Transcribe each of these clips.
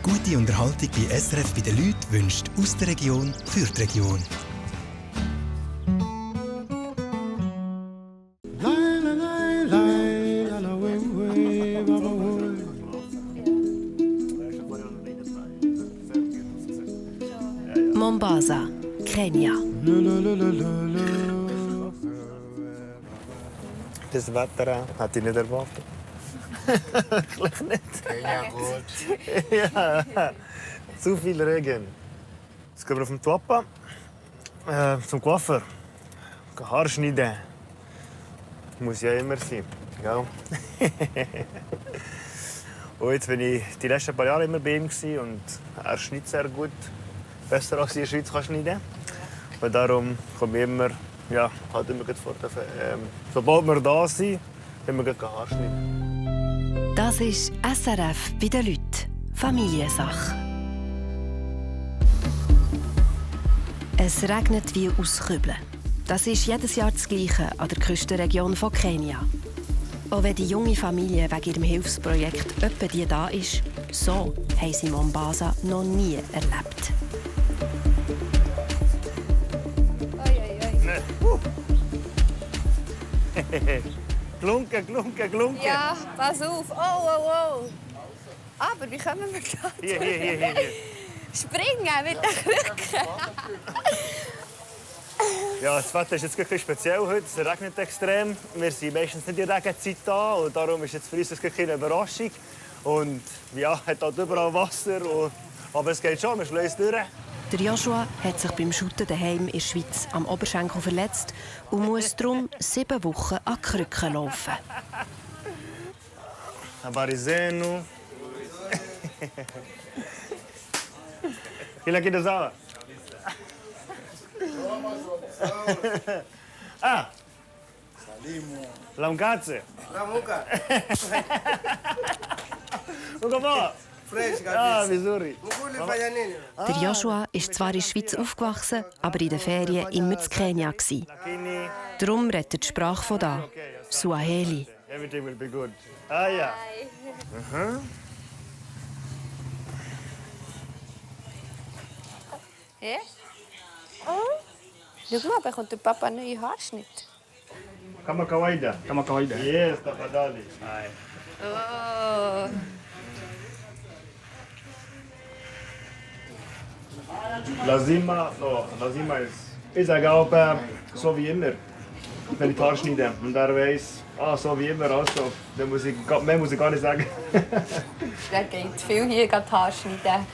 Gute Unterhaltung bei SRF bei den Leuten wünscht aus der Region für die Region. Mombasa, Kenia. Das Wetter hätte ich nicht erwartet. Wirklich nicht. Kenia gut. Ja, zu viel Regen. Jetzt gehen wir auf den Tuapa zum Coiffeur. Haar schneiden. Muss ja immer sein. Gell? Und jetzt bin ich die letzten paar Jahre immer bei ihm und er schneidet sehr gut. Besser als ich in der Schweiz kann schneiden. Und darum komme ich immer, halt immer vor. Sobald wir da sind, können wir Haar schneiden. Das ist SRF bei den Leuten. Familiensache. Es regnet wie aus Kübeln. Das ist jedes Jahr das Gleiche an der Küstenregion von Kenia. Auch wenn die junge Familie wegen ihrem Hilfsprojekt öppe die da ist, so haben sie Mombasa noch nie erlebt. Glunken, glunken, glunken. Ja, pass auf. Oh. Aber wie kommen wir da? Hier. Springen mit den Krücken. Ja, das Wetter ist jetzt ein bisschen speziell heute. Es regnet extrem. Wir sind meistens nicht in der Regenzeit da. Und darum ist jetzt für uns ein bisschen eine Überraschung. Und ja, hat halt überall Wasser. Aber es geht schon, wir schlagen es durch. Der Joshua hat sich beim Shooten daheim in der Schweiz am Oberschenkel verletzt und muss darum 7 Wochen an Krücken laufen. Barizeno. Kila kita sawa. Salimu. Lamkatze. Ramuka. Uko poa? Fresh Ah, kabisa. vizuri. Mkuli fanya nini? Der Joshua ist zwar in der Schweiz aufgewachsen, aber in den Ferien immer in Kenia. Lakini. Darum redet er die Sprache von da, Swahili. Everything will be good. Ah ja. Ja? Schau mal, bekommt der Papa einen neuen Haarschnitt. Kama kawaida. Kama kawaida. Yes, tafadhali. Oh. Lazima ist eigentlich auch so wie immer, wenn ich die Haare schneide. Und er weiss, so wie immer, also, mehr muss ich gar nicht sagen. Er geht viel hier die Haare schneiden.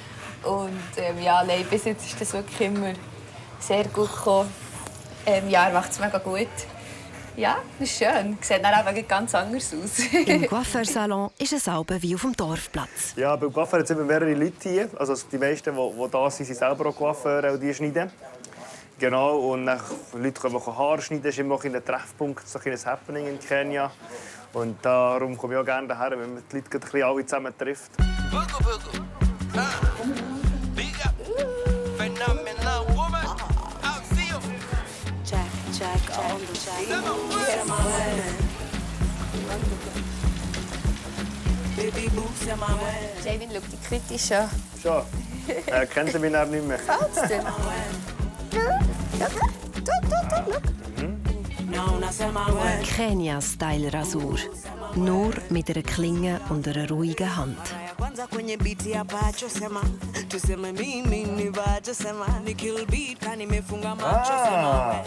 Und nein, bis jetzt ist das wirklich immer sehr gut gekommen. Er macht es mega gut. Ja, das ist schön. Sieht dann eben ganz anders aus. Im Coiffeursalon ist es selber wie auf dem Dorfplatz. Ja, beim Coiffeur sind immer mehrere Leute hier. Also die meisten, die da sind, sind selber auch Coiffeure und die schneiden. Genau, und dann Leute können Haare schneiden. Das ist immer ein Treffpunkt, so ein Happening in Kenia. Und darum komme ich auch gerne daher, wenn man die Leute alle zusammen trifft. Javin schaut dich kritisch an. Schon. Kennt ihr mich dann nicht mehr? Gefällt's dir? Kenia-Style-Rasur. Nur mit einer Klinge und einer ruhigen Hand. Kwanza kwenye biti hapa achosema tuseme mimi nivachosema nikill beat kan nimefunga macho sema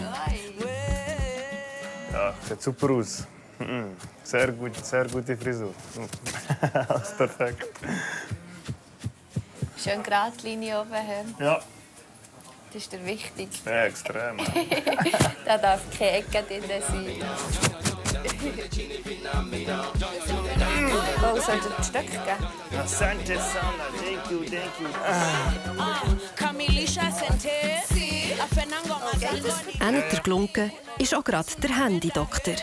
Ja, sieht super aus. Sehr gute Frisur. Alles perfekt. Schön Gradlinie oben haben. Ja, Das ist dir wichtig. ja extrem. Da darf keine Ecke drin sein. Oh, soll dir die Stöcke geben? Asante sana, thank you. kamilisha sentence afenango mazaloni Einer der Glunken ist auch gerade der Handy-Doktor.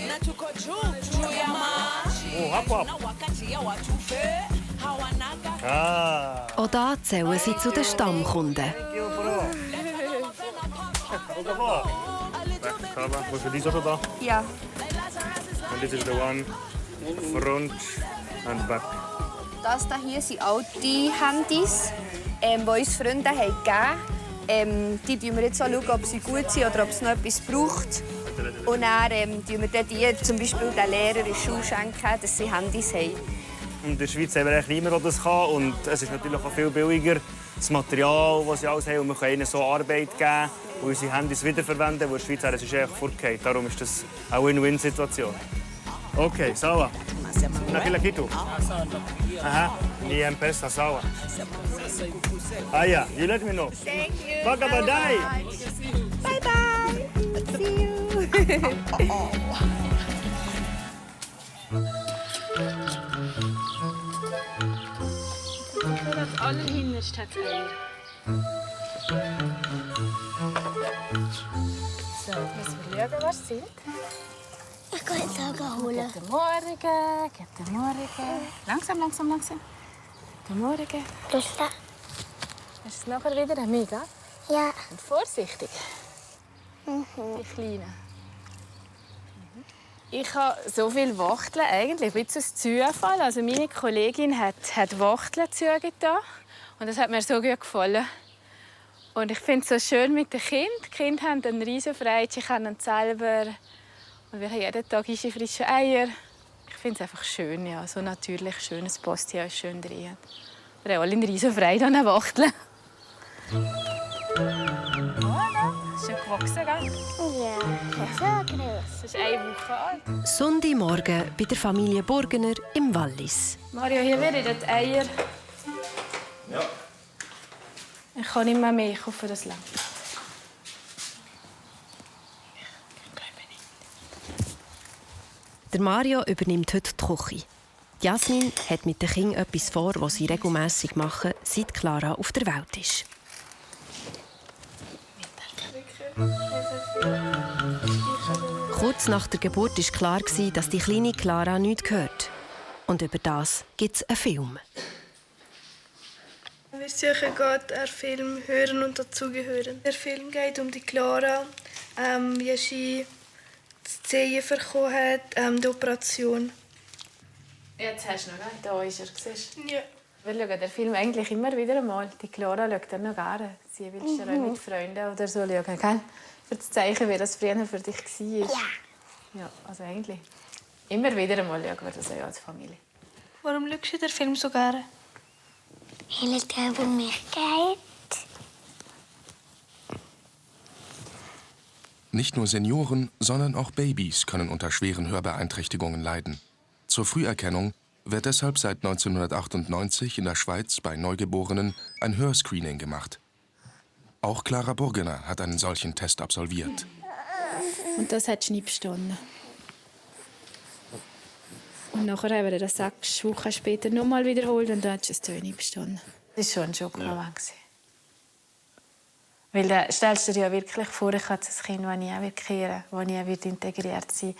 na tuko juu ya maji Oh, hapo. na wakati ya watufe hawanaga Ah, Auch da zählen sie zu den Stammkunden. thank you, bro. Uko poa? Kaba, was für diese da? Ja. And this is the one front and back. Das hier sind alte Handys, die uns Freunde haben gegeben. Die schauen wir jetzt an, ob sie gut sind oder ob es noch etwas braucht. Und dann schenken wir die zum Beispiel den Lehrern in der Schule, dass sie Handys haben. In der Schweiz haben wir eigentlich niemand, der das kann. Und es ist natürlich auch viel billiger, das Material, das sie alles haben. Und wir können ihnen so Arbeit geben und unsere Handys wiederverwenden, wo in der Schweiz es ist eigentlich fortgeht. Darum ist das eine Win-Win-Situation. Okay, sawa. Na kila kitu? Aha, ni M-Pesa, sawa. Ah ja, you let me know. Thank you. Baka badai. Bye bye. See you. Das allerhinterste hat Eier. So, müssen wir schauen, was sind. Ich kann jetzt auch holen. Guten Morgen, guten Morgen. Langsam, langsam, langsam. Guten Morgen. Das da? Ist es nachher wieder ein Mega? Ja. Und vorsichtig. Die Kleinen. Ich habe so viel Wachteln, eigentlich ein bisschen Zufall. Also meine Kollegin hat Wachteln zugetan und das hat mir so gut gefallen. Und ich finde es so schön mit den Kindern. Die Kinder haben eine riesen Freiheit, sie können selber. Und wir haben jeden Tag frische Eier. Ich finde es einfach schön, ja, so natürlich schön. Es passt hier auch schön rein. Wir haben alle eine riesen Freude an den Wachteln. Ist schon gewachsen, gell? Ja, so groß. Das ist 1 Woche alt. Sonntagmorgen bei der Familie Burgener im Wallis. Mario, hier werden die Eier. Ja. Ich kann nicht mehr. Ich hoffe, das langt. Der Mario übernimmt heute die Küche. Jasmin hat mit den Kindern etwas vor, was sie regelmässig machen, seit Clara auf der Welt ist. Kurz nach der Geburt war klar, dass die kleine Clara nichts hört. Und über das gibt es einen Film. Wir suchen gerade einen Film «Hören und dazugehören». Der Film geht um die Clara, wie sie die Zehen bekommen hat, die Operation. Jetzt hast du noch, gell? Da ist er. Siehst du? Ja. Wir schauen den Film eigentlich immer wieder einmal. Die Clara schaut er noch gerne. Sie will schon auch mit Freunden oder so schauen, gell? Für das Zeichen, wie das früher für dich war. Ja. Ja, also eigentlich immer wieder einmal schauen wir das auch als Familie. Warum schaust du den Film so gerne? Weil es um mich geht. Nicht nur Senioren, sondern auch Babys können unter schweren Hörbeeinträchtigungen leiden. Zur Früherkennung wird deshalb seit 1998 in der Schweiz bei Neugeborenen ein Hörscreening gemacht. Auch Clara Burgener hat einen solchen Test absolviert. Und das hat Schnippstunden. Und nachher haben wir das 6 Wochen später noch mal wiederholt und dann hat es 2 bestanden. Das war schon ein Schockmoment. Ja. Weil da stellst du dir ja wirklich vor, ich hatte ein Kind, das nie kehren wird, das nie integriert sein wird.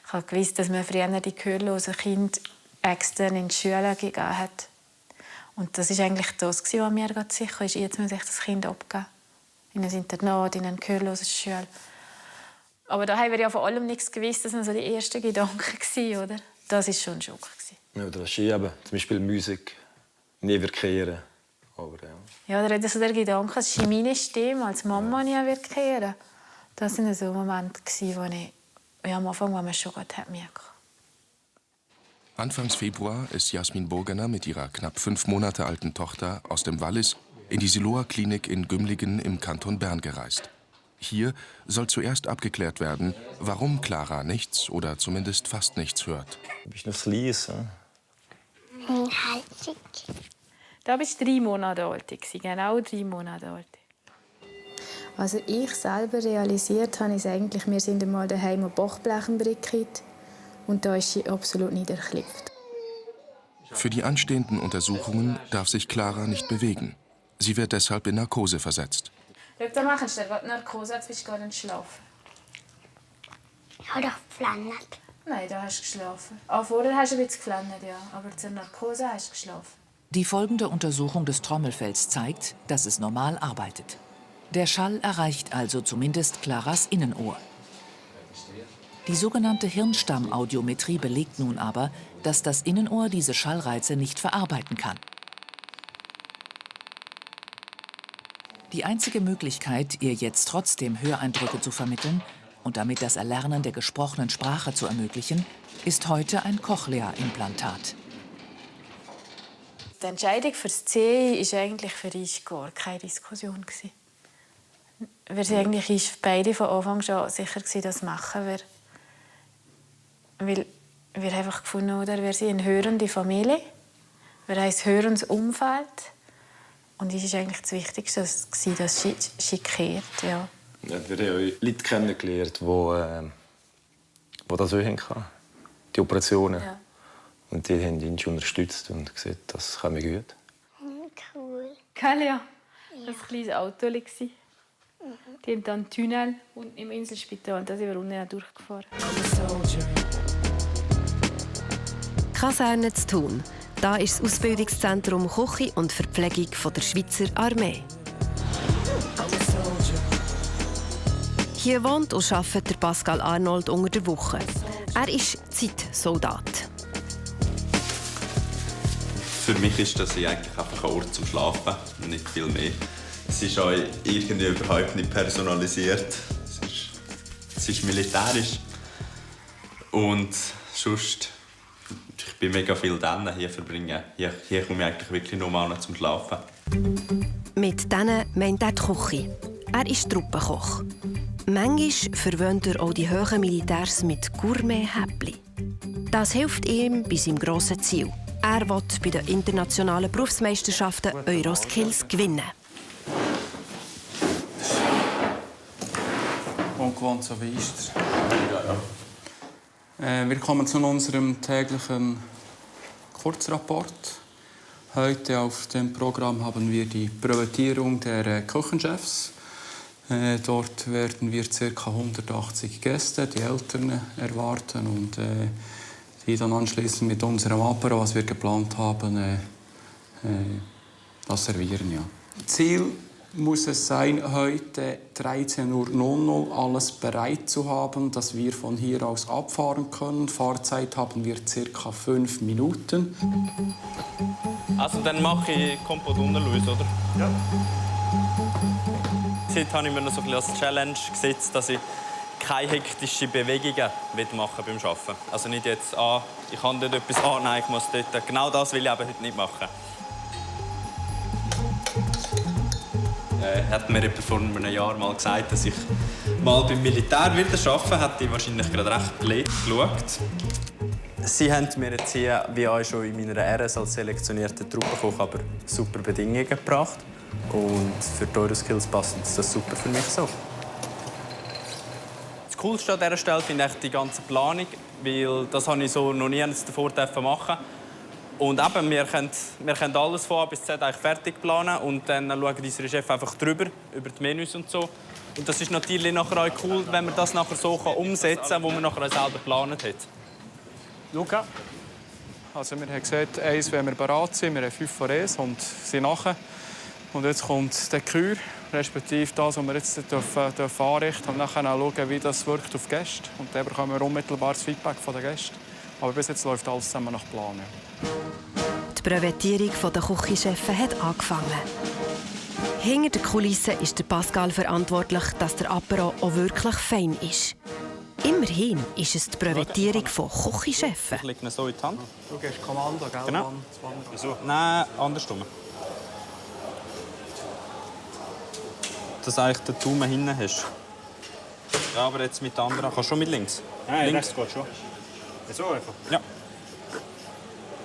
Ich habe gewusst, dass man früher die gehörlosen Kinder extern in die Schule gegeben hat. Und das war eigentlich das, was mir gerade sicher ist. Jetzt muss ich das Kind abgeben. In ein Internat, in eine gehörlose Schule. Aber da haben wir ja von allem nichts gewusst. Das waren so die ersten Gedanken, oder? Das war schon ein Schock. Ja, das ist eben, zum Beispiel Musik, nie kehren. Aber, ja, oder so der Gedanke, es ist meine Stimme als Mama nie kehren. Das waren so Momente, wo ich am Anfang man schon merken. Anfangs Februar ist Jasmin Burgener mit ihrer knapp 5 Monate alten Tochter aus dem Wallis in die Siloa-Klinik in Gümligen im Kanton Bern gereist. Hier soll zuerst abgeklärt werden, warum Clara nichts oder zumindest fast nichts hört. Du bist noch klein, Halsig. Da war ich 3 Monate alt, genau 3 Monate alt. Also ich selber realisiert habe ich eigentlich, wir sind einmal daheim am Bachblechenbrickit und da ist sie absolut niedergeklipft. Für die anstehenden Untersuchungen darf sich Clara nicht bewegen. Sie wird deshalb in Narkose versetzt. Schau, da machen Sie gerade Narkose, jetzt bist du gerade entschlafen. Ich habe doch geflattert. Nein, da hast du geschlafen. Auch vorher hast du ein bisschen geflattert, ja. Aber zur Narkose hast du geschlafen. Die folgende Untersuchung des Trommelfells zeigt, dass es normal arbeitet. Der Schall erreicht also zumindest Claras Innenohr. Die sogenannte Hirnstammaudiometrie belegt nun aber, dass das Innenohr diese Schallreize nicht verarbeiten kann. Die einzige Möglichkeit, ihr jetzt trotzdem Höreindrücke zu vermitteln und damit das Erlernen der gesprochenen Sprache zu ermöglichen, ist heute ein Cochlea-Implantat. Die Entscheidung für das C war eigentlich für uns gar keine Diskussion. Wir sind eigentlich beide von Anfang an sicher, das machen wir. Weil wir einfach gefunden haben, wir sind eine hörende Familie. Wir haben ein hörendes Umfeld. Und es war eigentlich das Wichtigste, dass sie kehrt. Ja. Ja, wir haben Leute kennengelernt, die das auch hatten, die Operationen. Ja. Und die haben uns unterstützt und gesagt, das kann mir gut. Cool. Gell, ja. Das war ein kleines Auto. Die haben dann einen Tunnel im Inselspital und da sind wir unten durchgefahren. Kaserne zu Thun. Da ist das Ausbildungszentrum Küche und Verpflegung der Schweizer Armee. Hier wohnt und arbeitet der Pascal Arnold unter der Woche. Er ist Zeitsoldat. Für mich ist das eigentlich einfach ein Ort zum Schlafen, nicht viel mehr. Es ist auch irgendwie überhaupt nicht personalisiert. Es ist militärisch. Und sonst, ich bin mega viel dann hier verbringen. Hier komme ich eigentlich wirklich nur mal zum Schlafen. Mit denen meint er die Küche. Er ist Truppenkoch. Manchmal verwöhnt er auch die hohen Militärs mit Gourmet-Häppli. Das hilft ihm bei seinem grossen Ziel. Er will bei den internationalen Berufsmeisterschaften Euroskills gewinnen. Ungewohnt, so wie ist es. Wir kommen zu unserem täglichen Kurzrapport. Heute auf dem Programm haben wir die Brevetierung der Küchenchefs. Dort werden wir ca. 180 Gäste, die Eltern erwarten und die dann anschließend mit unserem Apero, was wir geplant haben, das servieren. Ja. Ziel muss es sein, heute 13:00 Uhr alles bereit zu haben, dass wir von hier aus abfahren können. Fahrzeit haben wir ca. 5 Minuten. Also dann mache ich Kompott unten, oder? Ja. Jetzt habe ich mir noch so ein bisschen als Challenge gesetzt, dass ich keine hektischen Bewegungen machen beim Arbeiten. Also nicht jetzt, ich kann dort etwas nein, ich muss dort. Genau das will ich aber heute nicht machen. Hat mir jemand vor einem Jahr mal gesagt, dass ich mal beim Militär wieder arbeite, hat ich wahrscheinlich gerade recht blöd geschaut. Sie haben mir jetzt hier, wie auch schon in meiner RS als selektionierter Truppenkoch, aber super Bedingungen gebracht. Und für die Euroskills passt das super für mich so. Das Coolste an dieser Stelle finde ich die ganze Planung, weil das habe ich so noch nie davor machen. Und eben, wir können alles von A bis Z eigentlich fertig planen und dann schaut unser Chef einfach drüber, über die Menüs und so. Und das ist natürlich nachher auch cool, wenn man das nachher so umsetzen kann, wo man nachher selber geplant hat. Luca, also wir haben gesagt, 1, wenn wir bereit sind, wir haben 5 vor 1 und sind nachher. Und jetzt kommt der Kür, respektive das, was wir jetzt dürfen anrichten und dann schauen, wie das wirkt auf die Gäste. Und dann bekommen wir unmittelbar das Feedback von den Gästen. Aber bis jetzt läuft alles zusammen nach Plan. Die Brevetierung der Küchenchefs hat angefangen. Hinter den Kulissen ist der Pascal verantwortlich, dass der Apero auch wirklich fein ist. Immerhin ist es die Brevetierung von Küchenchefs. Ich lege ihn so in die Hand. Du gehst Kommando, gell? Genau. Nein, andersrum. Dass du eigentlich den Daumen hinten hast. Ja, aber jetzt mit der anderen. Kannst du schon mit links? Nein, links das geht schon. So einfach? Ja.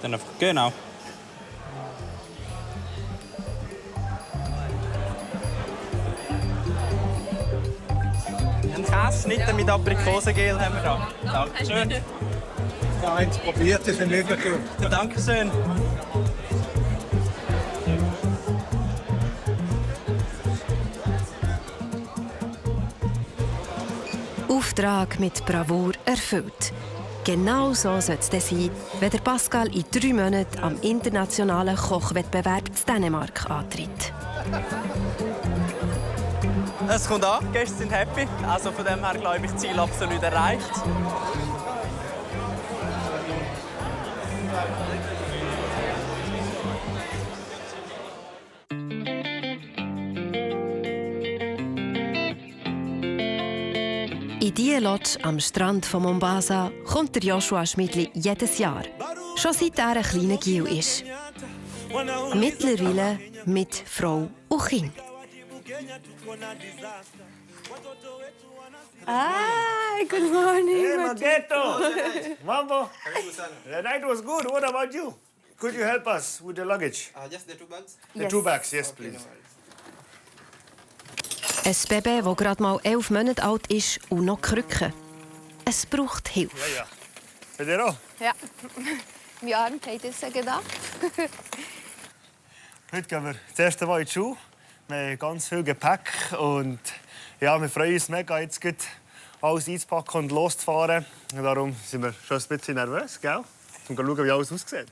Dann einfach, genau. Einen Käseschnitte mit Aprikosengel haben wir da. Dankeschön. Ja, eins probiert, das ist nicht gut. Dankeschön. Auftrag mit Bravour erfüllt. Genau so soll es sein, wenn der Pascal in 3 Monaten am internationalen Kochwettbewerb in Dänemark antritt. Es kommt an, die Gäste sind happy. Also von dem her glaube ich, Ziel absolut erreicht. In diese Lodge am Strand von Mombasa kommt der Joshua Schmidli jedes Jahr. Schon seit er ein kleiner Gil ist. Mittlerweile mit Frau und Kind. Hi, good morning. Hey, Mageto! Mambo! The night was good. What about you? Could you help us with the luggage? Just the 2 bags? The 2 bags, yes, please. Ein Baby, das gerade mal 11 Monate alt ist und noch Krücken. Es braucht Hilfe. Ja. Bei dir auch? Ja. Mein Arm geht es gedacht. Heute gehen wir das erste Mal in die Schule. Wir haben ganz viel Gepäck und ja, wir freuen uns mega, jetzt alles einzupacken und loszufahren. Und darum sind wir schon ein bisschen nervös, gell? Um zu schauen, wie alles aussieht.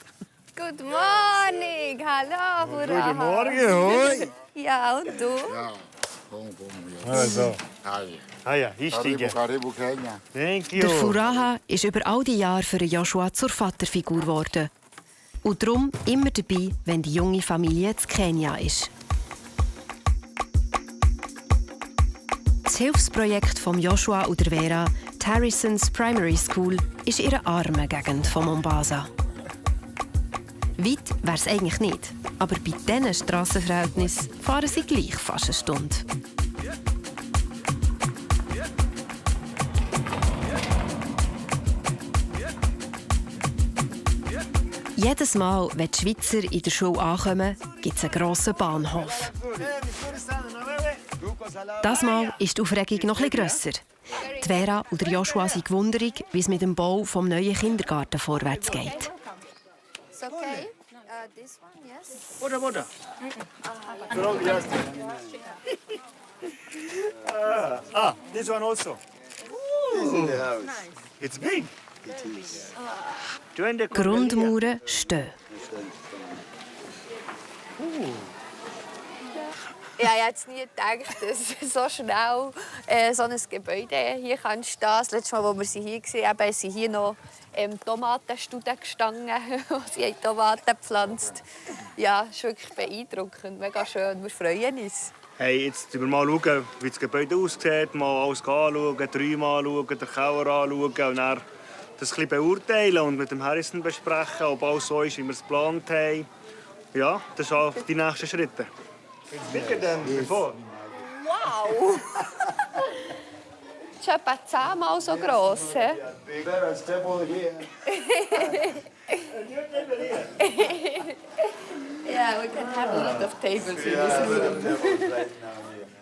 Good morning. Hallo, Furaha. Guten Morgen, hoi. Ja, und du? Ja. Also. Hi. Ah ja, einsteigen. Karibu, Kenia. Thank you. Der Furaha ist über all die Jahre für Joshua zur Vaterfigur geworden. Und darum immer dabei, wenn die junge Familie in Kenia ist. Das Hilfsprojekt von Joshua und der Vera, Harrison's Primary School, ist in einer armen Gegend von Mombasa. Weit wäre es eigentlich nicht, aber bei diesen Strassenverhältnissen fahren sie gleich fast eine Stunde. Jedes Mal, wenn die Schweizer in der Schule ankommen, gibt es einen grossen Bahnhof. Das Mal ist die Aufregung noch etwas grösser. Die Vera und der Joshua sind gewundert, wie es mit dem Bau des neuen Kindergarten vorwärts geht. It's okay. This one, yes. Buddha. This one also. This in the house. It's big. It is. Die Grundmauern stehen. Ich habe jetzt nie gedacht, dass so schnell so ein Gebäude hier kann stehen. Das letzte Mal, als wir hier waren, sind hier noch Tomatenstuden gestanden, wo sie Tomaten gepflanzt. Ja, es ist wirklich beeindruckend, mega schön. Wir freuen uns. Hey, jetzt schauen wir mal, wie das Gebäude aussieht, mal alles anschauen, die Räume anschauen, den Keller anschauen und dann das ein bisschen beurteilen und mit dem Harrison besprechen, ob alles so ist, wie wir es geplant haben. Ja, das sind auch die nächsten Schritte. It's bigger than before. Wow! Das ist etwa 10-mal so gross. Bigger table here. Yeah, we can have a lot of tables in this room.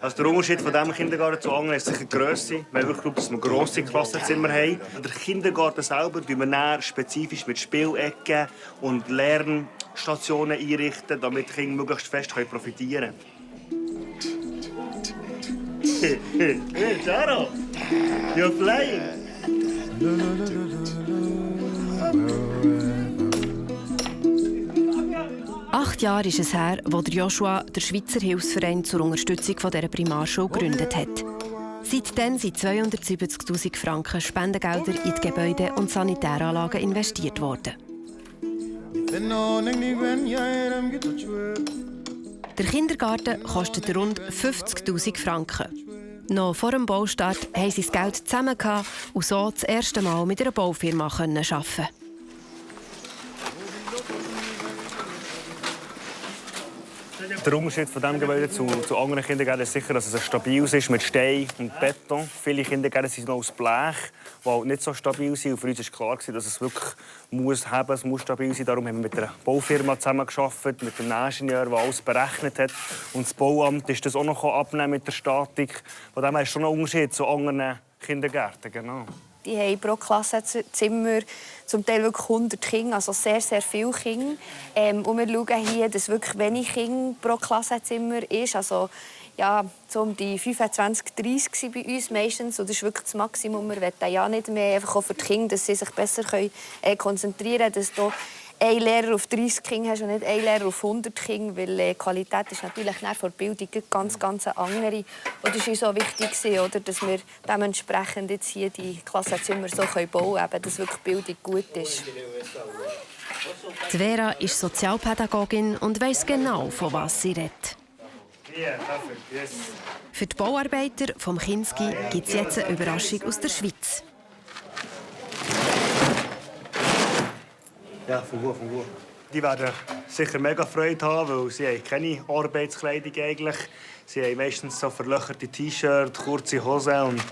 Also der Unterschied von diesem Kindergarten zu anderen ist sicher die Grösse. Wir haben wirklich, dass wir grosse Klassenzimmer haben. Der Kindergarten selber tun wir dann spezifisch mit Spielecken und Lernstationen einrichten, damit die Kinder möglichst fest profitieren können. Hey, Charo! You're flying! 8 Jahre ist es her, als Joshua den Schweizer Hilfsverein zur Unterstützung dieser Primarschule gegründet hat. Seitdem sind 270'000 Franken Spendengelder in die Gebäude und Sanitäranlagen investiert worden. Der Kindergarten kostet rund 50'000 Franken. Noch vor dem Baustart haben sie das Geld zusammen und so das erste Mal mit einer Baufirma arbeiten. Der Unterschied von diesem Gebäude zu anderen Kindergärten ist sicher, dass es stabil ist mit Stein und Beton. Viele Kindergärten sind noch aus Blech, die halt nicht so stabil sind. Und für uns war klar, dass es wirklich es muss stabil sein. Darum haben wir mit einer Baufirma zusammengearbeitet, mit einem Ingenieur, der alles berechnet hat. Und das Bauamt ist das auch noch abnehmen mit der Statik. Von dem her ist schon ein Unterschied zu anderen Kindergärten. Genau. Die haben pro Klassenzimmer zum Teil wirklich 100 Kinder, also sehr, sehr viele Kinder. Und wir schauen hier, dass wirklich wenig Kinder pro Klassenzimmer ist. Also ja, so um die 25, 30 sind bei uns meistens. Und das ist wirklich das Maximum. Wir wollen ja nicht mehr, einfach auch für die Kinder, dass sie sich besser konzentrieren können. Dass du einen Lehrer auf 30 Kinder hast und nicht einen Lehrer auf 100 Kinder. Weil die Qualität ist natürlich nach der Bildung ganz eine andere. Und das war uns auch wichtig, oder, dass wir dementsprechend jetzt hier die Klassenzimmer so bauen können, dass wirklich die Bildung gut ist. Die Vera ist Sozialpädagogin und weiss genau, von was sie redet. Für die Bauarbeiter vom Kinski gibt es jetzt eine Überraschung aus der Schweiz. Ja, von gut. Die werden sicher mega Freude haben, weil sie haben keine Arbeitskleidung eigentlich. Sie haben meistens so verlöcherte T-Shirts, kurze Hosen und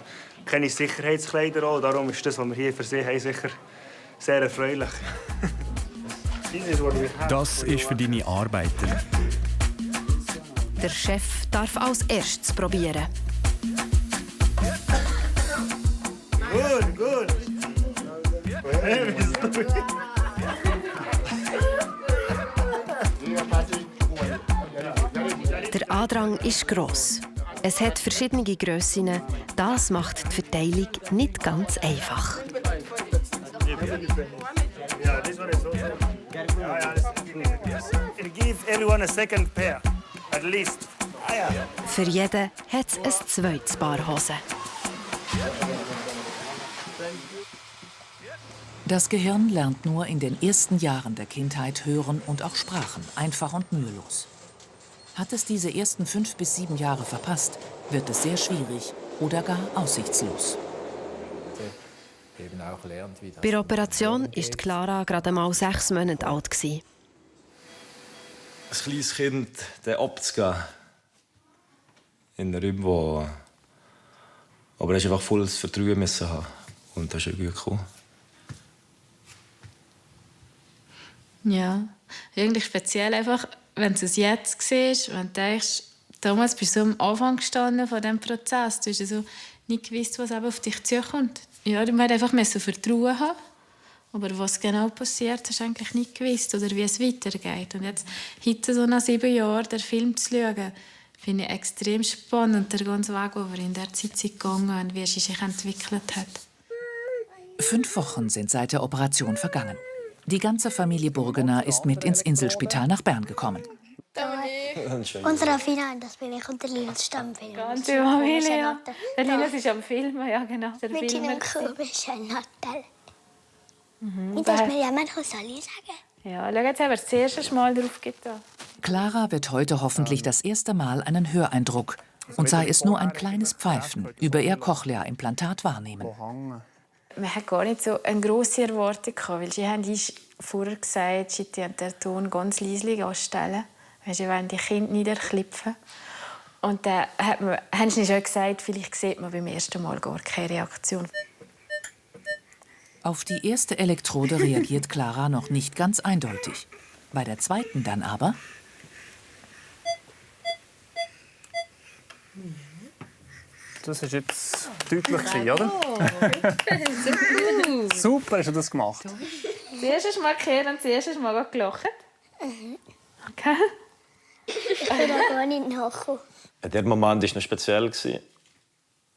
keine Sicherheitskleider auch. Darum ist das, was wir hier für sie haben, sicher sehr erfreulich. Das ist für deine Arbeiter. Der Chef darf als erstes probieren. Gut. Der Andrang ist gross. Es hat verschiedene Grössinnen. Das macht die Verteilung nicht ganz einfach. Give everyone a second pair, at least. Für jeden hat es ein zweites Paar Hosen. Das Gehirn lernt nur in den ersten Jahren der Kindheit hören und auch Sprachen, einfach und mühelos. Hat es diese ersten 5 bis 7 Jahre verpasst, wird es sehr schwierig oder gar aussichtslos. Bei der Operation war Clara gerade einmal 6 Monate alt. Ein kleines Kind abzugeben in einem Raum, wo... Aber er einfach volles Vertrauen müssen haben. Und das ist gut gekommen. Ja, irgendwie speziell einfach, wenn du es jetzt siehst, wenn du denkst, damals bist du so am Anfang gestanden von diesem Prozess. Du hast so nicht gewusst, was auf dich zukommt. Ja, du musst einfach Vertrauen haben. Aber was genau passiert, hast du eigentlich nicht gewusst oder wie es weitergeht. Und jetzt, heute so nach 7 Jahren, den Film zu schauen, finde ich extrem spannend, der ganze Weg, den wir in der Zeit gegangen sind und wie es sich entwickelt hat. 5 Wochen sind seit der Operation vergangen. Die ganze Familie Burgener ist mit ins Inselspital nach Bern gekommen. Unsere Finan, das bin ich und der Linus Stammfilm. Ganze Familie, ja. Der Linus ist am Filmen, ja genau. Der mit Filmer. seinem komischen Nattel. Und das mir ja manchmal sagen. Ja, schau, jetzt haben wir das erste Mal drauf getan. Clara wird heute hoffentlich das erste Mal einen Höreindruck und sei es nur ein kleines Pfeifen über ihr Cochlea-Implantat wahrnehmen. Man hat gar nicht so eine grosse Erwartung gehabt, weil sie haben vorher gesagt, sie den Ton ganz leise anstellen, weil sie wollen die Kinder niederklipfen. Und dann haben sie schon gesagt, vielleicht sieht man beim ersten Mal gar keine Reaktion. Auf die erste Elektrode reagiert Clara noch nicht ganz eindeutig. Bei der zweiten dann aber... Das war jetzt deutlich, oder? Super. Super, hast du das gemacht. Das erste Mal gehört und das erste Mal gelacht. Okay. Ich bin da gar nicht nachgekommen. Der Moment war noch speziell,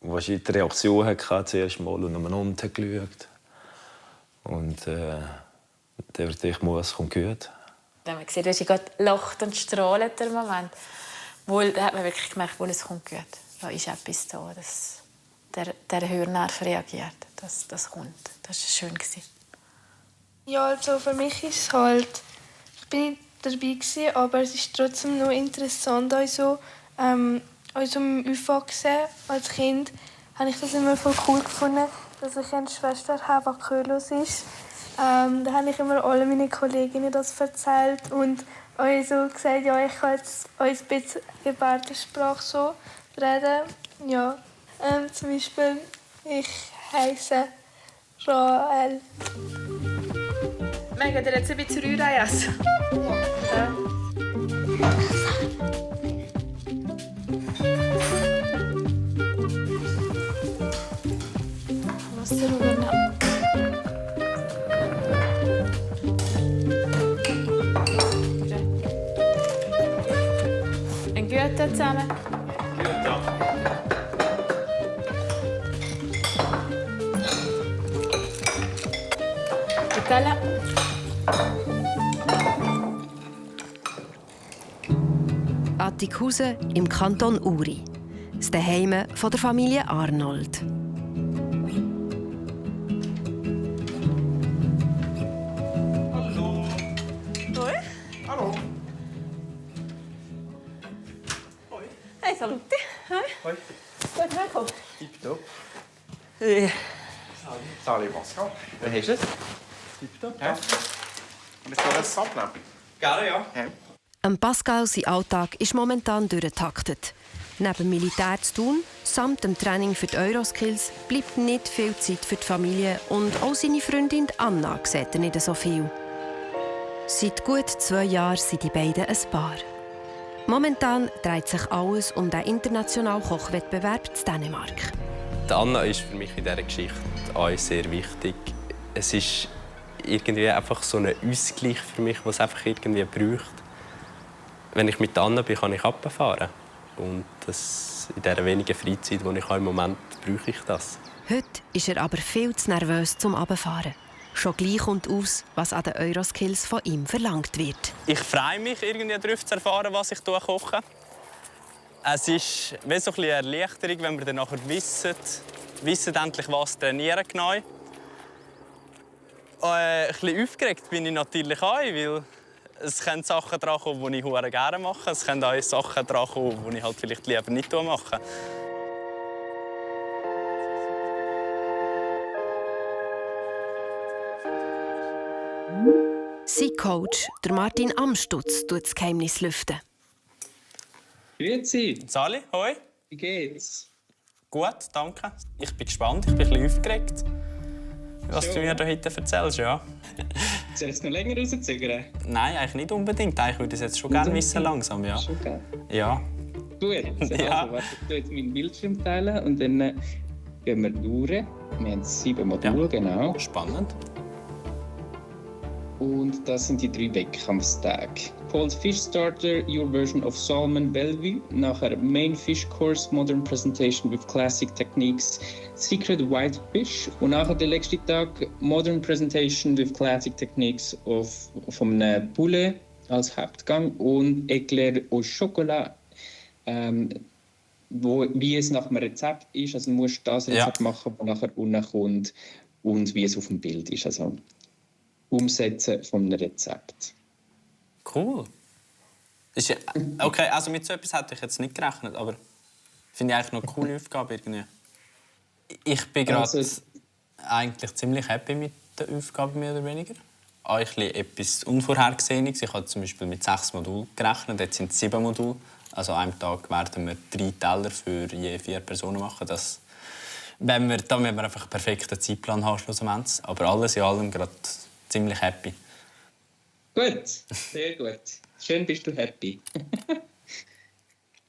wo sie die Reaktion hatte, zuerst mal und dann unten geschaut. Und der wird ich muss, kommt gut. Da haben wir gesehen, dass sie gerade lacht und strahlt, der Moment. Da hat man wirklich gemerkt, es kommt gut. Da ist etwas da, dass der Hörnerv reagiert. Das kommt. Das war schön. Ja, also für mich ist es halt... Ich bin nicht dabei gewesen, aber es ist trotzdem noch interessant. Also im Aufwachsen als Kind habe ich das immer voll cool gefunden, dass ich eine Schwester habe, die gehörlos ist. Da habe ich immer alle meine Kolleginnen das erzählt und euch so gesagt, ja, ich kann jetzt ein bisschen Gebärdensprache so reden. Ja, zum Beispiel, ich heiße Rael. Mögen ihr jetzt ein bisschen Rührei essen? Ja. Wasser rühren. Ein Gute zusammen. Nutella. Attikhausen im Kanton Uri. Das Zuhause von der Familie Arnold. Salute. Hoi. Gut hergekommen. Tipptopp. Salut Pascal. Wie hast du es? Tipptopp. Ja. Und ich soll das abnehmen? Gerne, ja. Pascal sein Alltag ist momentan durchgetaktet. Neben Militär zu tun, samt dem Training für die Euroskills, bleibt nicht viel Zeit für die Familie und auch seine Freundin Anna sieht er nicht so viel. Seit gut 2 Jahren sind die beiden ein Paar. Momentan dreht sich alles um den internationalen Kochwettbewerb in Dänemark. Die Anna ist für mich in dieser Geschichte auch sehr wichtig. Es ist irgendwie einfach so ein Ausgleich für mich, was es einfach irgendwie braucht. Wenn ich mit Anna bin, kann ich runterfahren. Und das, in dieser wenigen Freizeit, die ich habe im Moment habe, brauche ich das. Heute ist er aber viel zu nervös zum Runterfahren. Schon gleich kommt aus, was an den Euroskills von ihm verlangt wird. Ich freue mich, irgendwie darauf zu erfahren, was ich koche. Es ist wie so ein bisschen eine Erleichterung, wenn wir dann nachher wissen endlich, was trainieren genau. Ein bisschen aufgeregt bin ich natürlich auch, weil es können Sachen dran kommen, die ich sehr gerne mache. Es können auch Sachen dran kommen, die ich halt vielleicht lieber nicht mache. Sein Coach, der Martin Amstutz, tut das Geheimnis lüften. Grüezi. Sali, hoi. Wie geht's? Gut, danke. Ich bin gespannt, ich bin ein bisschen aufgeregt, was du mir heute erzählst. Ja. Soll ich es noch länger rauszögern? Nein, eigentlich nicht unbedingt. Ich würde es jetzt schon gerne wissen, langsam. Ja. Schon gerne? Ja. Gut, also, Ja. warte, ich jetzt meinen Bildschirm teilen und dann gehen wir durch. Wir haben 7 Module, genau. Spannend. Und das sind die 3 Wettkampfstage. Cold Fish Starter, Your Version of Salmon Bellevue. Nachher Main Fish Course, Modern Presentation with Classic Techniques, Secret White Fish. Und nachher der letzte Tag Modern Presentation with Classic Techniques von einem Poulet als Hauptgang und Eclair au Chocolat, wie es nach einem Rezept ist. Also du musst das Rezept machen, das nachher unten kommt und wie es auf dem Bild ist. Also Umsetzen von einem Rezept. Cool. Okay, also mit so etwas hätte ich jetzt nicht gerechnet, aber finde ich eigentlich noch eine coole Aufgabe irgendwie. Ich bin gerade eigentlich ziemlich happy mit der Aufgabe, mehr oder weniger. Auch ein bisschen etwas Unvorhergesehenes. Ich habe zum Beispiel mit 6 Modulen gerechnet, jetzt sind es 7 Module. Also an einem Tag werden wir 3 Teller für je 4 Personen machen. Da müssen wir einfach einen perfekten Zeitplan haben schlussendlich. Aber alles in allem gerade ziemlich happy. Gut, sehr gut. Schön bist du happy.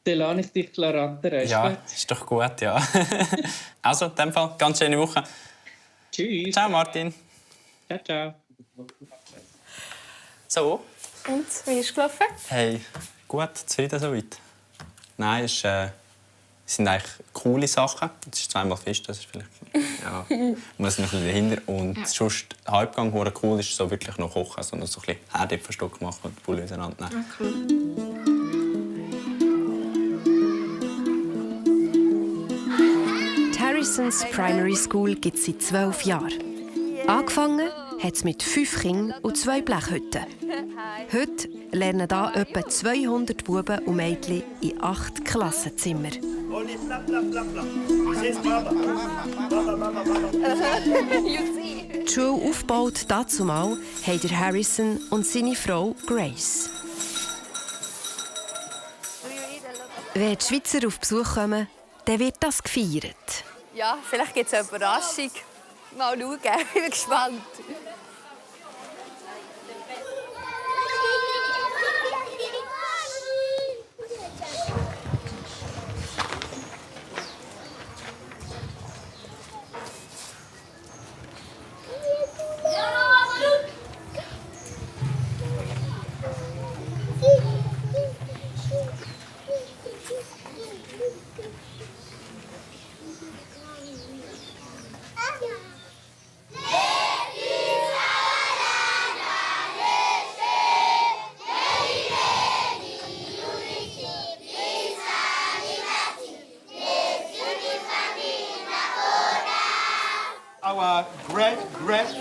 Dann lasse ich dich rattern. Ja, ist doch gut, ja. Also, in dem Fall, ganz schöne Woche. Tschüss. Ciao, Martin. Ciao, ciao. So? Und, wie ist es gelaufen? Hey, gut, zufrieden soweit. Nein, es sind eigentlich coole Sachen. Es ist zweimal Fisch, das ist vielleicht... Ja, muss noch ein bisschen dahinter. Und sonst, der Halbgang, der cool ist, so wirklich noch kochen. Also noch so ein bisschen Herdäpfelstock machen und die Bulle auseinander nehmen. Ah, cool. Die Harrisons Primary School gibt es seit 12 Jahren. Angefangen hat es mit 5 Kindern und 2 Blechhütten. Heute lernen hier etwa 200 Buben und Mädchen in 8 Klassenzimmern. Die Schule aufgebaut dazumal haben der Harrison und seine Frau Grace. Wenn die Schweizer auf Besuch kommen, dann wird das gefeiert. Ja, vielleicht gibt es eine Überraschung. Mal schauen, ich bin gespannt. Our great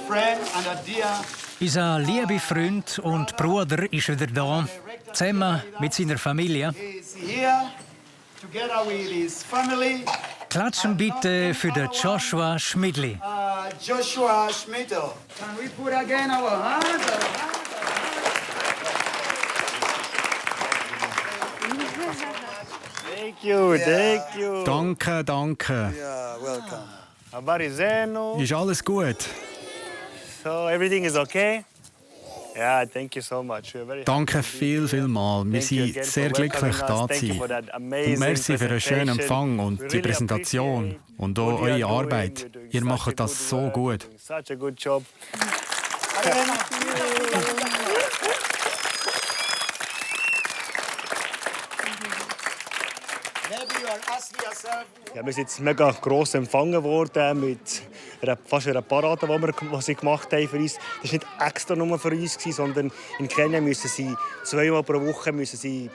friend and a dear Unser lieber Freund und Bruder ist wieder da, zusammen mit seiner Familie. is here. together with his family. Klatschen bitte für den Joshua Schmidli. Joshua Schmidl. Can we put again our hands? Thank you, thank you. Danke, danke. Yeah, welcome. Habari zenu? Ist alles gut? So, everything is okay? Yeah, thank you so much. We're very Danke viel mal. Wir Thank you sind again sehr for glücklich, welcoming da us. zu Thank you sein. for that Und amazing merci für den schönen Empfang und die Really Präsentation. appreciate Und auch what you are eure doing. Arbeit. You're doing Ihr such a macht good das so work, gut. doing Such a good job. Maybe you are asking yourself, Ja, wir sind jetzt mega gross empfangen worden mit fast einer Parade, die sie gemacht haben für uns. Das war nicht extra nur für uns, sondern in Kenia müssen sie 2-mal pro Woche die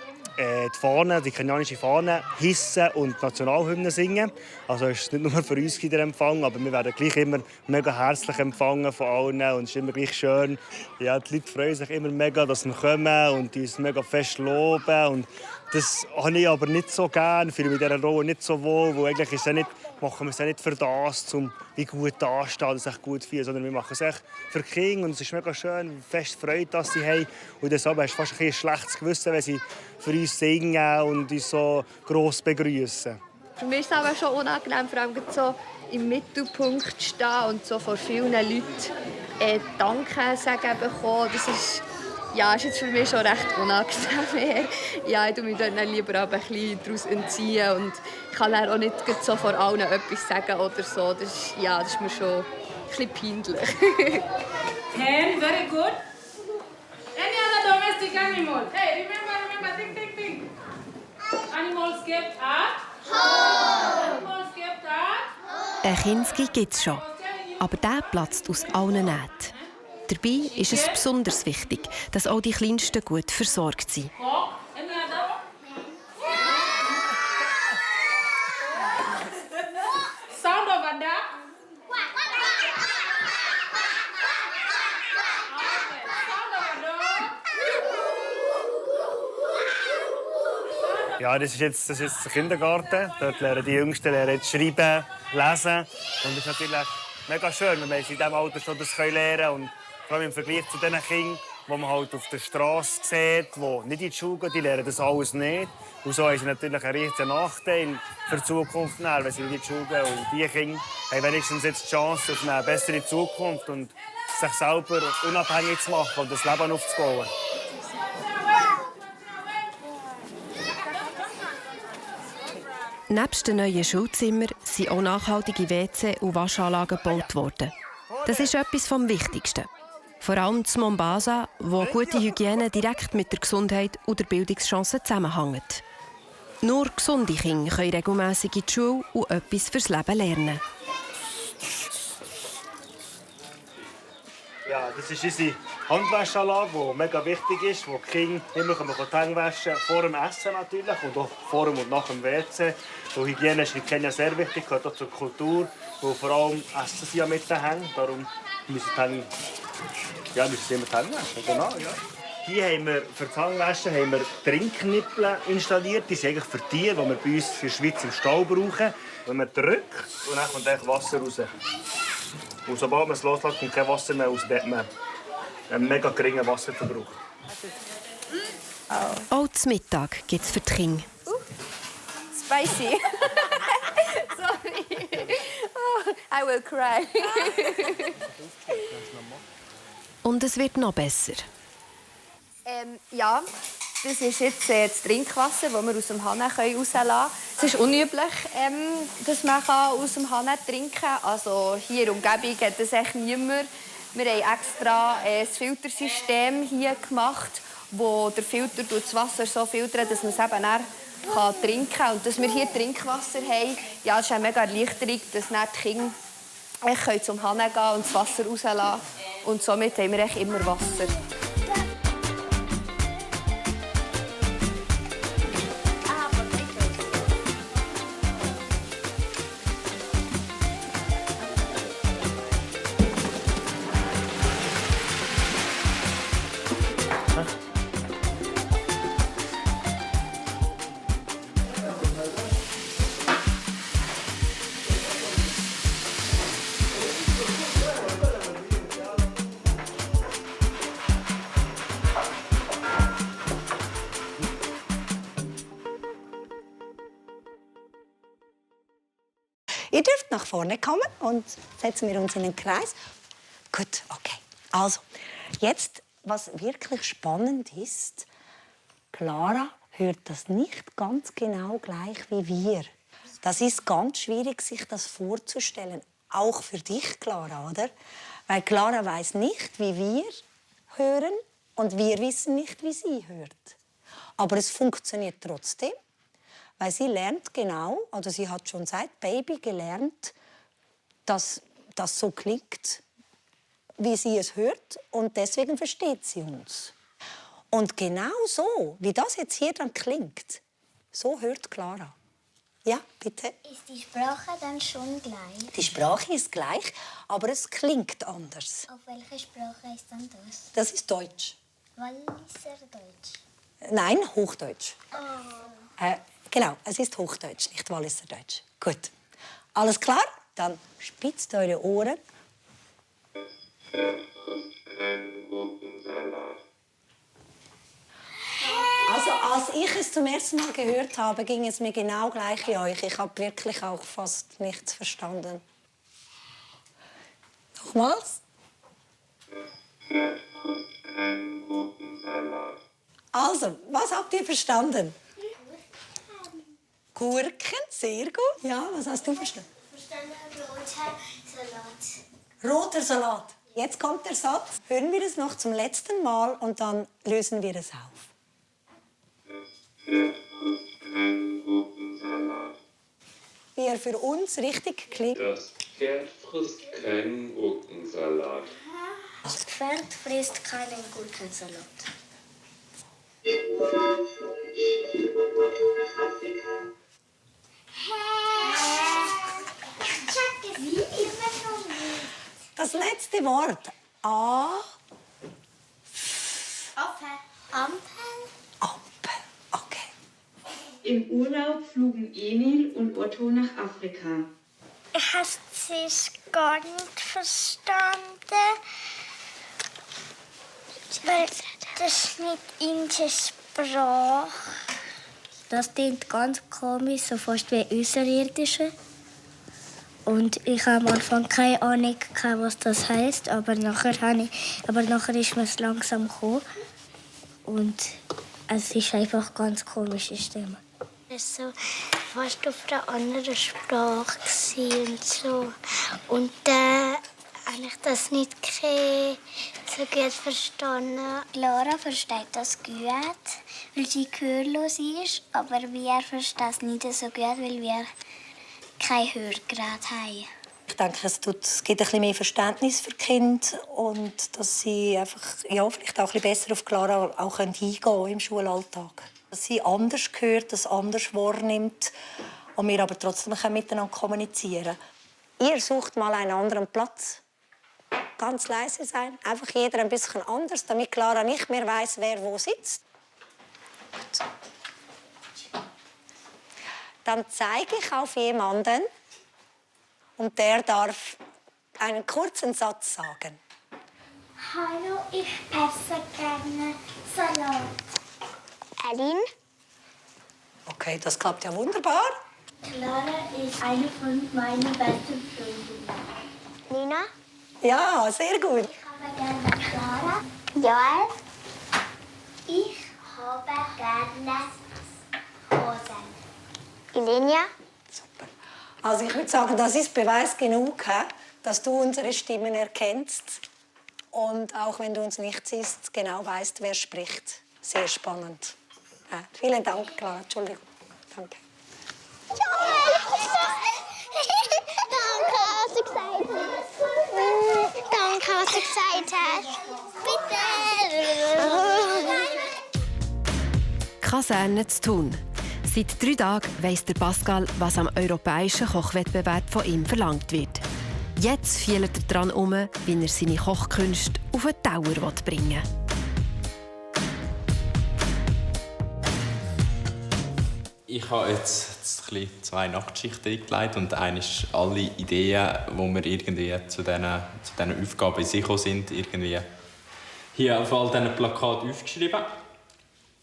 Fahne, die kenianische Fahne hissen und die Nationalhymne singen. Also es ist nicht nur für uns der Empfang, aber wir werden gleich immer mega herzlich empfangen von allen und es ist immer gleich schön. Ja, die Leute freuen sich immer mega, dass wir kommen und uns mega fest loben. Und das habe ich aber nicht so gerne, fühle mich in dieser Rolle nicht so wohl, weil eigentlich ist es nicht, machen wir es nicht für das, um wie gut dastehen, dass ich gut fühle, sondern wir machen es echt für die Kinder und es ist mega schön, fest Freude, dass sie haben. Und deshalb hast du fast ein schlechtes Gewissen, wenn sie für uns singen und uns so gross begrüßen. Für mich ist es aber schon unangenehm, vor allem so im Mittelpunkt zu stehen und so vor vielen Leuten Danke sagen bekommen. Das ist jetzt für mich schon recht unangenehm. Ja, ich tue mich dann lieber aber ein bisschen daraus entziehen und ich kann dann auch nicht so vor allen etwas sagen oder so. Das ist mir schon ein bisschen peinlich. Hen, very good. Any other domestic animal? Hey, remember, think. Animals kept at home. Animals kept at Ein Kinski gibt es schon, aber der platzt aus allen Nähten. Dabei ist es besonders wichtig, dass auch die Kleinsten gut versorgt sind. Any other? Sound of a duck? Ja, das ist jetzt der Kindergarten. Dort lernen die Jüngsten jetzt schreiben, lesen. Und das ist natürlich mega schön, wenn man in diesem Alter schon das lernen kann. Und vor allem im Vergleich zu den Kindern, die man halt auf der Straße sieht, die nicht in die Schule gehen, die lernen das alles nicht. Und so haben sie natürlich einen riesigen Nachteil für die Zukunft, wenn sie in die Schule gehen. Und die Kinder haben wenigstens jetzt die Chance auf eine bessere Zukunft und sich selber unabhängig zu machen und das Leben aufzubauen. Nebst den neuen Schulzimmern sind auch nachhaltige WC und Waschanlagen gebaut worden. Das ist etwas vom Wichtigsten. Vor allem in Mombasa, wo gute Hygiene direkt mit der Gesundheit und der Bildungschance zusammenhängt. Nur gesunde Kinder können regelmässig in die Schule und etwas fürs Leben lernen. Ja, das ist unsere Handwäschanlage, die mega wichtig ist, wo die Kinder immer die Hände waschen können, vor dem Essen natürlich und auch vor und nach dem WC. Und Hygiene ist in Kenia sehr wichtig, gehört auch zur Kultur, wo vor allem essen sie ja mit den Händen, darum müssen sie immer die Hände waschen. Genau, ja. Hier haben wir für das Händewaschen haben wir Trinknippel installiert. Die sind eigentlich für Tiere, die wir bei uns in der Schweiz im Stall brauchen. Wenn man drückt, und dann kommt eigentlich Wasser raus. Und sobald man es loslässt, kommt kein Wasser mehr raus, dann hat man einen mega geringen Wasserverbrauch. Auch zum Mittag gibt es für die Kinder. Spicy. Sorry. Oh, I will cry. Und es wird noch besser. Ja, das ist jetzt das Trinkwasser, das wir aus dem Hahn rauslassen können. Es ist unüblich, dass man aus dem Hahn trinken kann. Also hier in der Umgebung hat das echt niemand. Wir haben extra ein Filtersystem hier gemacht, wo der Filter das Wasser so filtert, dass man es eben dann trinken kann. Und dass wir hier Trinkwasser haben, ja, das ist eine mega Erleichterung, dass dann die Kinder zum Hahn gehen und das Wasser rauslassen. Und somit haben wir echt immer Wasser. Ihr dürft nach vorne kommen und setzen wir uns in den Kreis. Gut, okay. Also, jetzt, was wirklich spannend ist, Clara hört das nicht ganz genau gleich wie wir. Das ist ganz schwierig, sich das vorzustellen. Auch für dich, Clara, oder? Weil Clara weiß nicht, wie wir hören und wir wissen nicht, wie sie hört. Aber es funktioniert trotzdem, weil sie lernt genau, oder sie hat schon seit Baby gelernt, dass das so klingt, wie sie es hört, und deswegen versteht sie uns. Und genau so, wie das jetzt hier dann klingt, so hört Clara. Ja, bitte. Ist die Sprache dann schon gleich? Die Sprache ist gleich, aber es klingt anders. Auf welche Sprache ist dann das? Das ist Deutsch. Walliser Deutsch. Nein, Hochdeutsch. Oh. Genau, es ist Hochdeutsch, nicht Walliser Deutsch. Gut. Alles klar? Dann spitzt eure Ohren. Also, als ich es zum ersten Mal gehört habe, ging es mir genau gleich wie euch. Ich habe wirklich auch fast nichts verstanden. Nochmals. Also, was habt ihr verstanden? Gurken, sehr gut. Ja, was hast du verstanden? Roter Salat. Roter Salat. Jetzt kommt der Satz. Hören wir es noch zum letzten Mal und dann lösen wir es auf. Wie er für uns richtig klingt. Das Pferd frisst keinen Gurkensalat. Das Pferd frisst keinen Gurkensalat. Das letzte Wort. A. Ampel. Im Urlaub flogen Emil und Otto nach Afrika. Ich habe es gar nicht verstanden, weil das ist nicht indische Sprache. Das klingt ganz komisch, so fast wie Außerirdische. Und ich habe am Anfang keine Ahnung, was das heisst, aber nachher ist mir es langsam gekommen. Und es ist einfach ganz komische Stimme. Es war so fast auf einer anderen Sprache und so. Und dann habe ich das nicht so gut verstanden. Clara versteht das gut, weil sie gehörlos ist, aber wir verstehen es nicht so gut, weil wir kein Hörgerät haben. Ich denke, es gibt ein bisschen mehr Verständnis für die Kinder und dass sie einfach, ja, vielleicht auch ein bisschen besser auf Clara auch eingehen können im Schulalltag. Dass sie anders hört, das anders wahrnimmt und wir aber trotzdem miteinander kommunizieren können. Ihr sucht mal einen anderen Platz. Ganz leise sein, einfach jeder ein bisschen anders, damit Clara nicht mehr weiss, wer wo sitzt. Gut. Dann zeige ich auf jemanden und der darf einen kurzen Satz sagen. Hallo, ich esse gerne Salat. Aline. Okay, das klappt ja wunderbar. Clara ist eine von meinen besten Freundinnen. Nina. Ja, sehr gut. Ich habe gerne Clara. Joel. Ich habe gerne Rosen. Ilenia. Also ich würde sagen, das ist Beweis genug, dass du unsere Stimmen erkennst und auch wenn du uns nicht siehst, genau weißt, wer spricht. Sehr spannend. Ja, vielen Dank, Clara. Entschuldigung. Danke. Danke, was du gesagt hast. Bitte. Kaserne zu tun. Seit 3 Tagen weiss der Pascal, was am europäischen Kochwettbewerb von ihm verlangt wird. Jetzt fielt er daran um, wie er seine Kochkünste auf den Tower bringen will. Ich habe jetzt ein 2 Nachtschichten eingelegt und eine ist alle Ideen, die mir irgendwie zu diesen Aufgaben in sich gekommen sind, irgendwie hier auf all diesen Plakaten aufgeschrieben.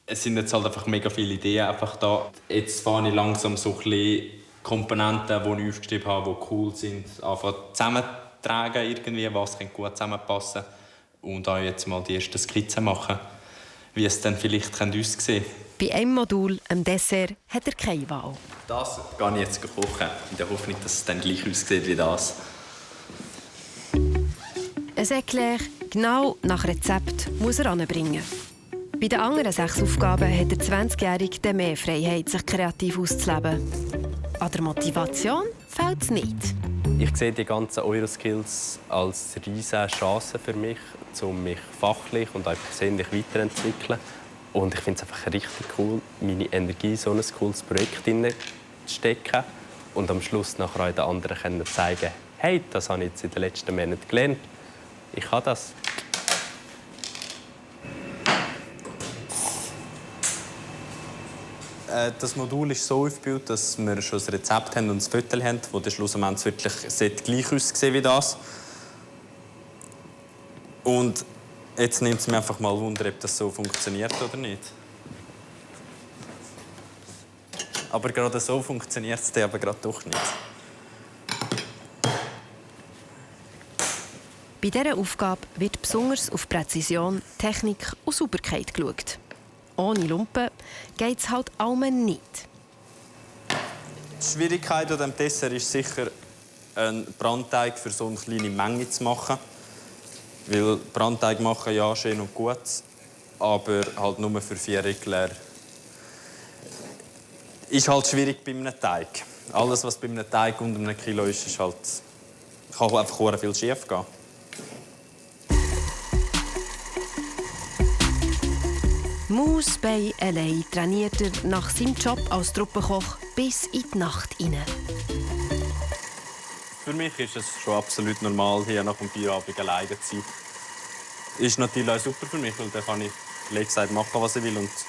Es sind jetzt halt einfach mega viele Ideen einfach da. Jetzt fange ich langsam so ein bisschen Komponenten, die ich aufgeschrieben habe, die cool sind, einfach zusammentragen, irgendwie, was gut zusammenpassen und auch jetzt mal die ersten Skizzen machen, wie es dann vielleicht aussehen könnte. Bei einem Modul, einem Dessert, hat er keine Wahl. Das gehe ich jetzt kochen, in der Hoffnung, dass es dann gleich aussieht wie das. Ein Eclair, genau nach Rezept, muss er anbringen. Bei den anderen 6 Aufgaben hat der 20-Jährige mehr Freiheit, sich kreativ auszuleben. An der Motivation fehlt es nicht. Ich sehe die ganzen Euroskills als riesige Chance für mich, um mich fachlich und auch persönlich weiterzuentwickeln. Und ich finde es einfach richtig cool, meine Energie in so ein cooles Projekt zu stecken und am Schluss nachher auch den anderen zeigen, hey, das habe ich jetzt in den letzten Monaten gelernt. Ich kann das. Das Modul ist so aufgebaut, dass wir schon ein Rezept haben und ein Foto haben, das schlussendlich wirklich gleich aussehen wie das. Und jetzt nimmt es mir einfach mal Wunder, ob das so funktioniert oder nicht. Aber gerade so funktioniert es dann aber gerade doch nicht. Bei dieser Aufgabe wird besonders auf Präzision, Technik und Sauberkeit geschaut. Ohne Lumpen geht es halt allmählich nicht. Die Schwierigkeit an diesem Dessert ist sicher, einen Brandteig für so eine kleine Menge zu machen. Weil Brandteig machen, ja, schön und gut, aber halt nur für 4 Eclair. Ist halt schwierig bei einem Teig. Alles, was bei einem Teig unter einem Kilo ist halt, kann einfach viel schief gehen. Moose Bay allein trainiert er nach seinem Job als Truppenkoch bis in die Nacht hinein. Für mich ist es schon absolut normal, hier nach dem Feierabend alleine zu sein. Ist natürlich auch super für mich, weil dann kann ich gesagt machen, was ich will. Und es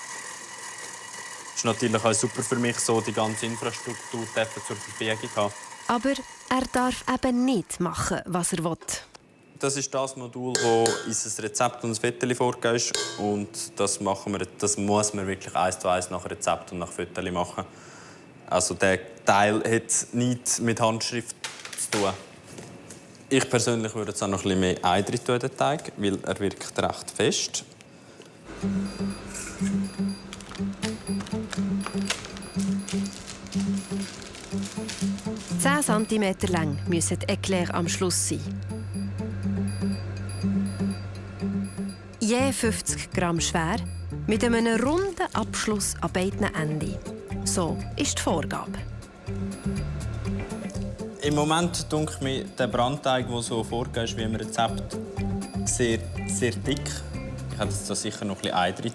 ist natürlich auch super für mich, so die ganze Infrastruktur zur Verfügung zu haben. Aber er darf eben nicht machen, was er will. Das ist das Modul, das unser Rezept und das Foto vorgegeben ist. Und das muss man wirklich 1:1 nach Rezept und nach Foto machen. Also der Teil hat nichts mit Handschrift zu tun. Ich persönlich würde jetzt auch noch ein bisschen mehr Ei drin tun in den Teig, weil er wirkt recht fest. 10 cm lang müssen die Eclairs am Schluss sein. Je 50 Gramm schwer, mit einem runden Abschluss an beiden Enden. So ist die Vorgabe. Im Moment denke ich mir, der Brandteig, der so vorgegeben ist wie im Rezept, sehr, sehr dick. Ich habe jetzt da sicher noch ein bisschen Ei drin.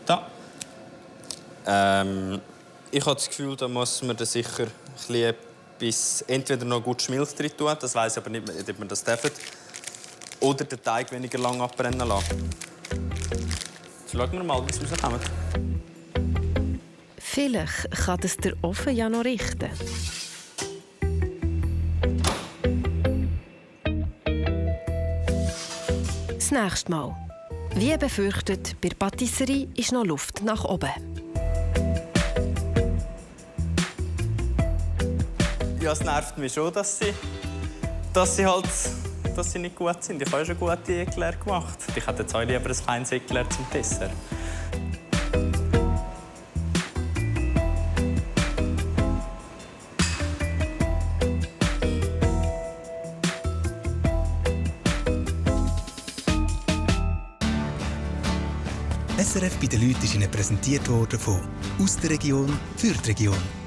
Ich habe das Gefühl, da muss man da sicher etwas, entweder noch gut Schmilz drin tun, das weiss ich aber nicht, ob man das darf, oder den Teig weniger lang abbrennen lassen. Jetzt schauen wir mal, wie es rauskommt. Vielleicht kann das der Ofen ja noch richten. Das nächste Mal. Wie befürchtet, bei der Patisserie ist noch Luft nach oben. Ja, es nervt mich schon, dass sie nicht gut sind. Ich habe ja schon gute Eclair gemacht. Ich hätte jetzt auch lieber ein feines Eclair zum Dessert. SRF bei den Leuten ist Ihnen präsentiert worden von «Aus der Region für die Region».